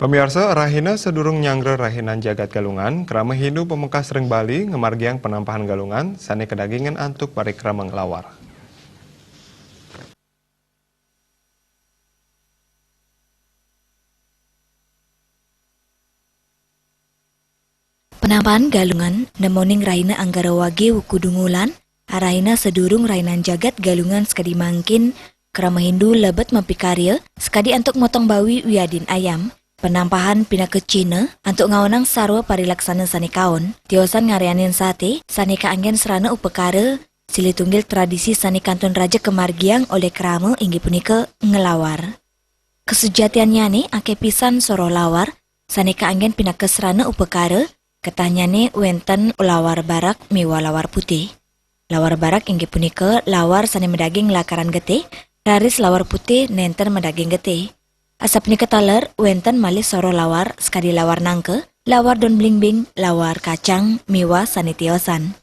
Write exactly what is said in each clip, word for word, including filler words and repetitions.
Pamiarsa, rahina sadurung nyanggra rahinan jagat Galungan, krama Hindu pamungkas ring Bali ngamargiang penampahan Galungan sane kadagingan antuk parikrama nglawar. Penampahan Galungan nemoning rahina Anggara Wage wuku Dungulan, rahina sadurung rahinan jagat Galungan sakadi mangkin, krama Hindu lebet mapikarya sakadi antuk motong bawi wiadin ayam. Penampahan pinaka cihna antuk ngaonang sarwa parilaksana sane kaon, tiosan ngaryanin sate sane kaanggen sarana upakara, silih tunggil tradisi sane kantun raja kamargiang olih krama inggih punika nglawar. Kasujatiannyane akeh pisan soroh lawar sane kaanggen pinaka sarana upakara, ketahnyane wenten lawar barak miwah lawar putih. Lawar barak inggih punika lawar sane madaging lakaran getih, raris lawar putih nenten madaging getih. Asapunika taler wenten malih soroh lawar sakadi lawar nangka, lawar daun blimbing, lawar kacang, miwah sane tiosan.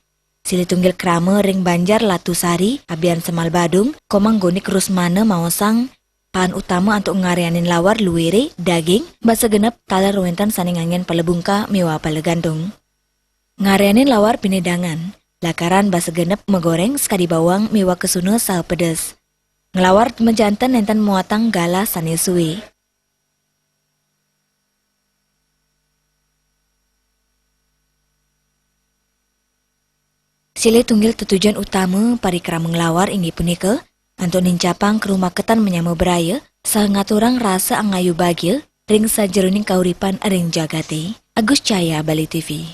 Silih tunggil krama ring Banjar Latu Sari, Abian Semal Badung, Komang Gonik Rusmana maosang, paan utama antuk ngaryanin lawar luire, daging, basa genep, taler wenten sane nganggen pala bungkah miwah pala gantung. Ngaryanin lawar pinih dangan, lakaran basa genep magoreng sakadi bawang miwah kesuna saha pedes. Nglawar majanten nenten muatang galah sane sue. Silih tunggil tetujon utama parikrama nglawar inggih punika antuk nincapang karumaketan manyama braya saha ngaturang rasa angayu bagia ring sajeroning kauripan ring jagate. Agus Cahya, Bali T V.